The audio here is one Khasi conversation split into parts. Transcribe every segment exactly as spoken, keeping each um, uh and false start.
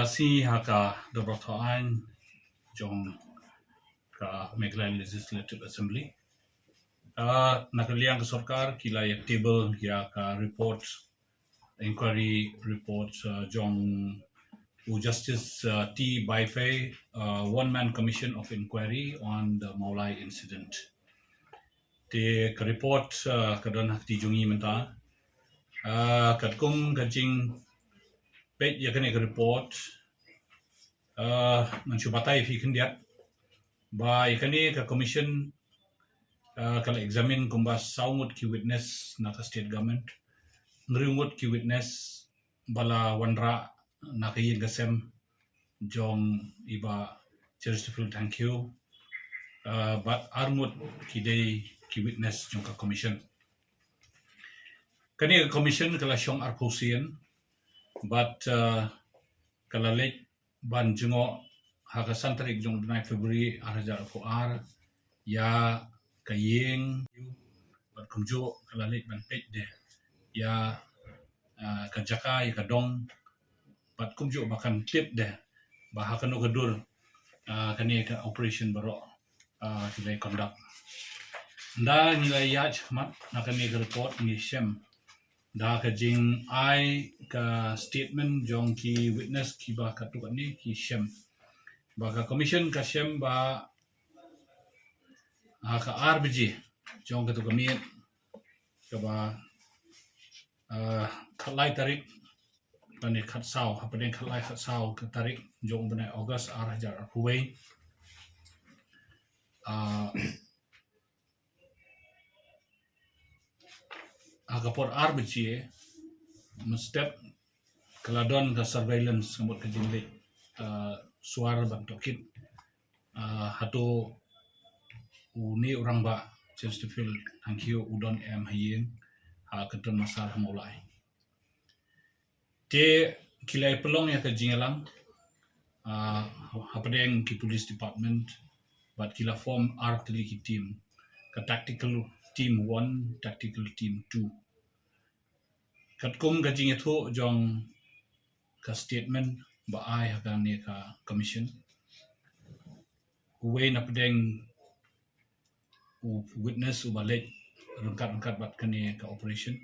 Asi ha ka dorbar thaw aiñ jong ka Meghalaya Legislative Assembly. Ah, na ka liang ka sorkar ki la ïa table ïa ka report, inquiry report, uh, jong u Justice, uh, T Baifei, uh, one man commission of inquiry on the Mawlai incident. Te ka report, uh, ka don ha kti jong ngi mynta. Uh, katkum ka jingpeit ïa kane ka report, uh, ngan shu batai ïa phi khyndiat ba ïa kane ka commission, uh, ka la examine kumba saw ngut ki witness na ka state government, hynriew ngut ki witness ba la wanrah na ka ïing ka sem jong i Bah Cheristerfield Thangkhiew, uh, bad ar ngut ki dei ki witness jong ka commission. Kane ka commission ka la shong arphew sien bad, uh, ka la leit ban jngoh ha ka san tarik jong u bnai February ar hajar arphew ar ïa ka ïing, bad kumjuh ka la leit ban peit de ïa, ah, ka jaka, ïa ka dong, bad kumjuh ba kan tip de ba ha kano ka dur, ah, kane ka operation baroh, ah, ki la conduct. Ynda ngi la ïaid shakhmat na kane ka report ngi shem da ka jingai ka statement jong ki witness kiba katto katne ki shem ba ka commission ka shem ba, ah, ka ar baje jong katto ka miet kaba, ah, khatlai tarik lane khatsaw, hapdeng khatlai khatsaw ka tarik jong u bnai August ar hajar arphew wei. Ah, ha ka por ar baje mynstep ka la don ka surveillance, ka mut ka jingleit, ah, suar ban tohkit, ah, hato une u rangbah Cheristerfield Thangkhiew u don em ha ïing ha ka Don Masar ha Mawlai. Te ki la pynlong ïa ka jingïalang, ah, hapdeng ki police department bad ki la form ar tylli ki team, ka tactical team one, tactical team two. Katkum ka jingïathuh jong ka statement ba ai ha kane ka commission, uwei na pdeng u witness uba leit ryngkat ryngkat bad kane ka operation,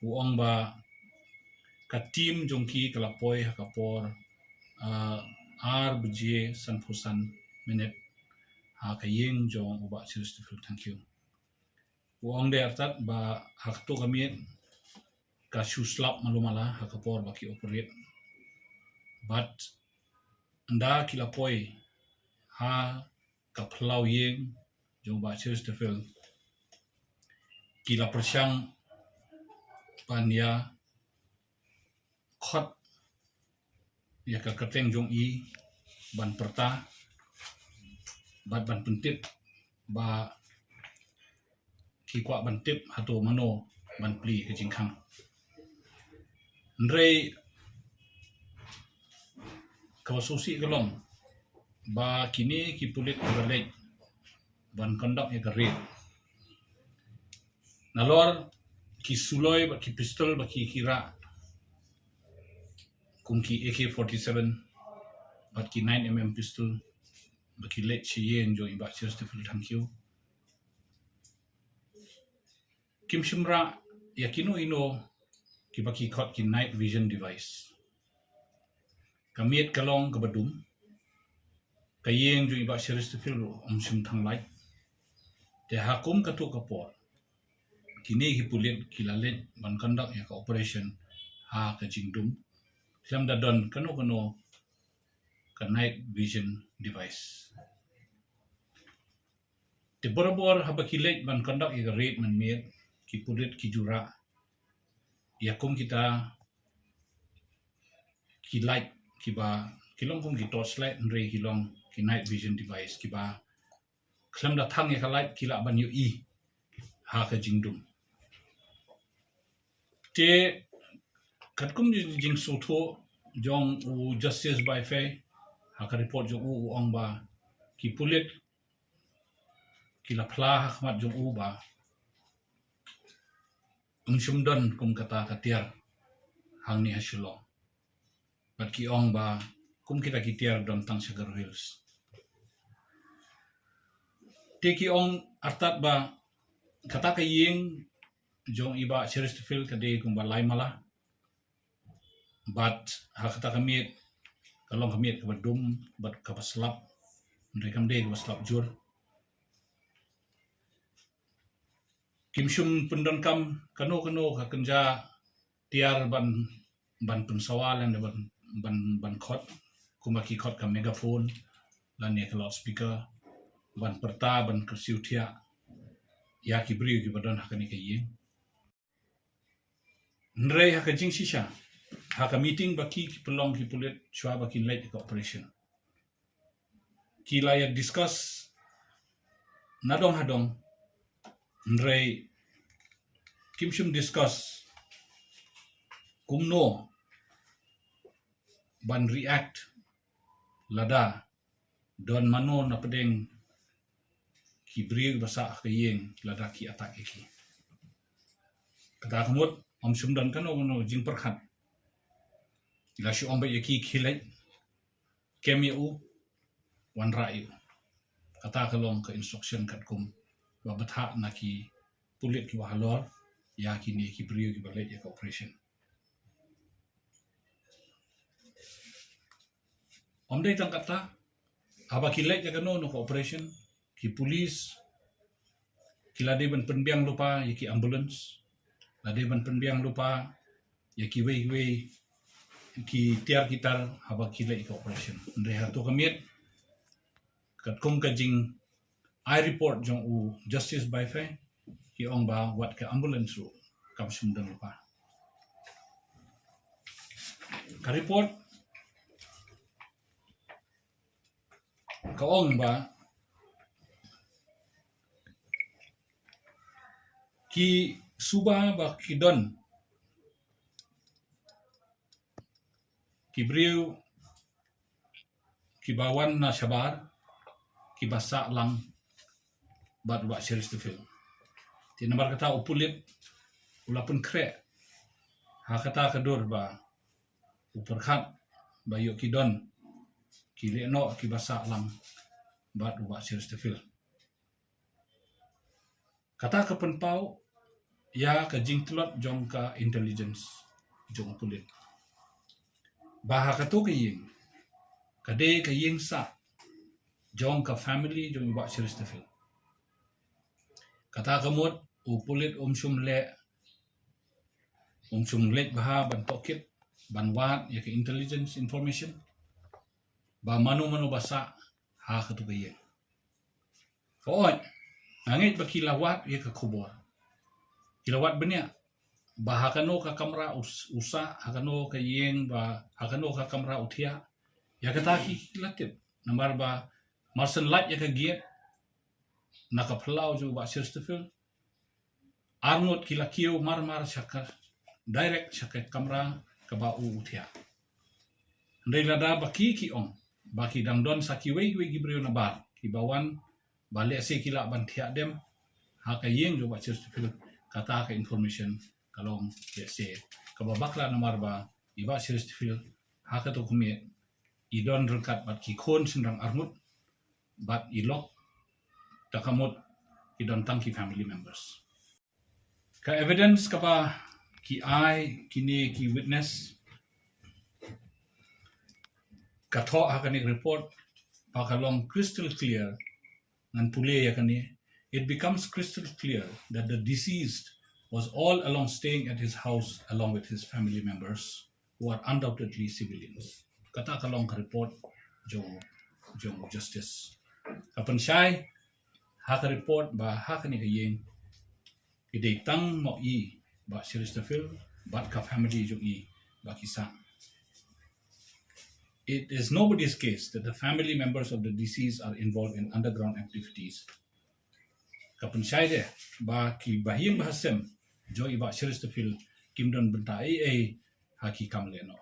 u ong ba ka team jong ki ka la poi ha ka por, ah, ar baje sanphew san minit ha ka ïing jong u Bah Cheristerfield Thangkhiew. U ong de artat ba ha kato ka miet ka shu slap malu mala ha ka por ba ki operate. Bad ynda ki la poi ha ka phyllaw ïing jong u Bah Cheristerfield, ki la pyrshang ban ïa khot ïa ka kyrteng jong i ban pyrta bad ban pyntip ba ki kwah ban tip hato mano ban plie ka jingkhang. Hynrei kaba sngewsih ka long ba kine ki pulit kiba leit ban conduct ïa ka raid, nalor ki suloi bad ki pistol ba ki, ki rah kum ki A K forty-seven bad ki nine M M pistol ba ki leit sha ïing jong i Bah Cheristerfield Thangkhiew. Kim shym rah ïa kino kino kiba ki khot ki night vision device. Ka miet ka long kaba dum. Ka ïing jong i Bah Cheristerfield ruh um shym thang light. Te ha kum kato ka por, kine ki pulit ki la leit ban conduct ïa ka operation ha ka jingdum, khlem da don kano kano ka night vision device. Te barabor haba ki leit ban conduct ïa ka raid mynmiet, ki pulit ki ju rah ïa kum kita ki light kiba ki long kum ki torchlight, hynrei ki long ki night vision device kiba khlem da thang ïa ka light ki lah ban ïohi ha ka jingdum. Te katkum jingsngewthuh jong u Justice Baifei, ha ka report jong u, u ong ba ki pulit ki la phla ha khmat jong u ba um shym don kum kata ka tiar hangne ha Shillong. Bad ki ong ba kum kita ki tiar don tang sha Garo Hills. Te ki ong artat ba kata ka ïing jong i Bah Chesterfield ka dei kumba lai mala. Bad ha kata ka miet ka long ka miet kaba dum bad kaba slap. Hynrei kam dei kaba slap jur. Kim shym pyndonkam kano kano ka kynja tiar ban, ban pynsawa lane ban, ban, ban khot, kumba ki khot ka megaphone lane ka loudspeaker, ban pyrta, ban kyrsiew thiah ïa ki briew kiba don ha kane ka ïing. Hynrei ha ka jingshisha, ha ka meeting ba ki, ki pynlong ki pulit shuwa ba ki leit ka operation, ki la ïa discuss nadong hadong, hynrei kim shym discuss kumno ban react lada don mano na pdeng ki briew ba sah ha ka ïing lada ki attack ïa ki. Kata ka mut ym shym don kano kano jingpyrkhat. La shu ong ba ïa ki, khie leit kem ïa u, wanrah ïa u. Kata ka long ka instruction katkum ba bthah na ki pulit kiba halor ïa kine ki briew kiba leit ïa ka operation. Ym dei tang kata, haba ki leit ïa kano kano ka operation, ki police ki la dei ban pynbiang lypa ïa ki ambulance, la dei ban pynbiang lypa ïa kiwei kiwei ki tiar ki tar haba ki leit ïa ka operation. Hynrei hato ka miet, katkum ka jing ai report jong u Justice Baifai, ki ong ba wat ka ambulance ruh kam shym don lypa. Ka report ka ong ba ki suba ba ki don ki briew kiba wan na shabar, kiba sah lang bad u Bah Chesterfield. Te namar kata u pulit u la pynkhreh ha kata ka dur ba u pyrkhat ba ïoh ki don ki lehnoh kiba sah lang bad u Bah Chesterfield. Kata ka pynpaw ïa ka jingtlot jong ka intelligence jong u pulit ba ha kato ka ïing ka dei ka ïing sah jong ka family jong u Bah Chesterfield. Kata ka mut u pulit um shym leh, um shym leit bha ban tohkit, ban wad ïa ka intelligence information ba mano mano ba sah ha kato ka ïing. Ka oi, nga ngeit ba ki la wad ïa ka khubor, ki la wad bniah ba ha kano ka kamra u s-, u sah, ha kano ka ïing ba, ha kano ka kamra u thiah. Ïa kata ki, ki la tip. Namar ba mar shen lait ïa ka gate na ka phyllaw jong u Bah Chesterfield, arngut ki la kiew mar mar sha ka, direct sha ka kamra kaba u u thiah. Hynrei lada ba ki ki ong ba ki dang don sa kiwei kiwei ki briew na bar kiba wan ba lehse ki lah ban thiah dem ha ka ïing jong u Bah Chesterfield, kata ka information ka long lehse kaba bakla namar ba i Bah Chesterfield ha kato ka miet i don ryngkat bad ki khun shynrang arngut bad i lok, kata ka mut ki don tang ki family members. Ka evidence kaba ki ai kine ki witness ka thoh ha kane ka report ba ka long crystal clear. Ngan pule ïa kane. It becomes crystal clear that the deceased was all along staying at his house along with his family members who are undoubtedly civilians. Kata ka long ka report jong, jong justice. Ka pynshai ha ka report ba ha kane ka ïing ki dei tang mo i Bah Chesterfield bad ka family jong i ba ki sah. It is nobody's case that the family members of the deceased are involved in underground activities. Ka pynshai de ba ki bahaïing bahasem jong i Bah Chesterfield kim don bynta ei ei ha ki kam lehnoh.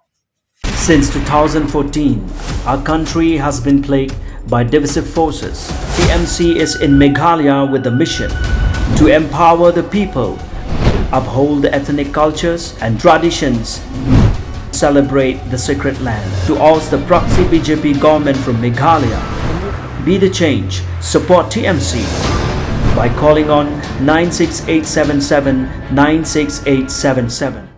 Since two thousand fourteen, our country has been plagued by divisive forces. T M C is in Meghalaya with the mission to empower the people, uphold the ethnic cultures and traditions, celebrate the sacred land. To oust the proxy B J P government from Meghalaya, be the change. Support T M C by calling on nine six eight seven seven nine six eight seven seven.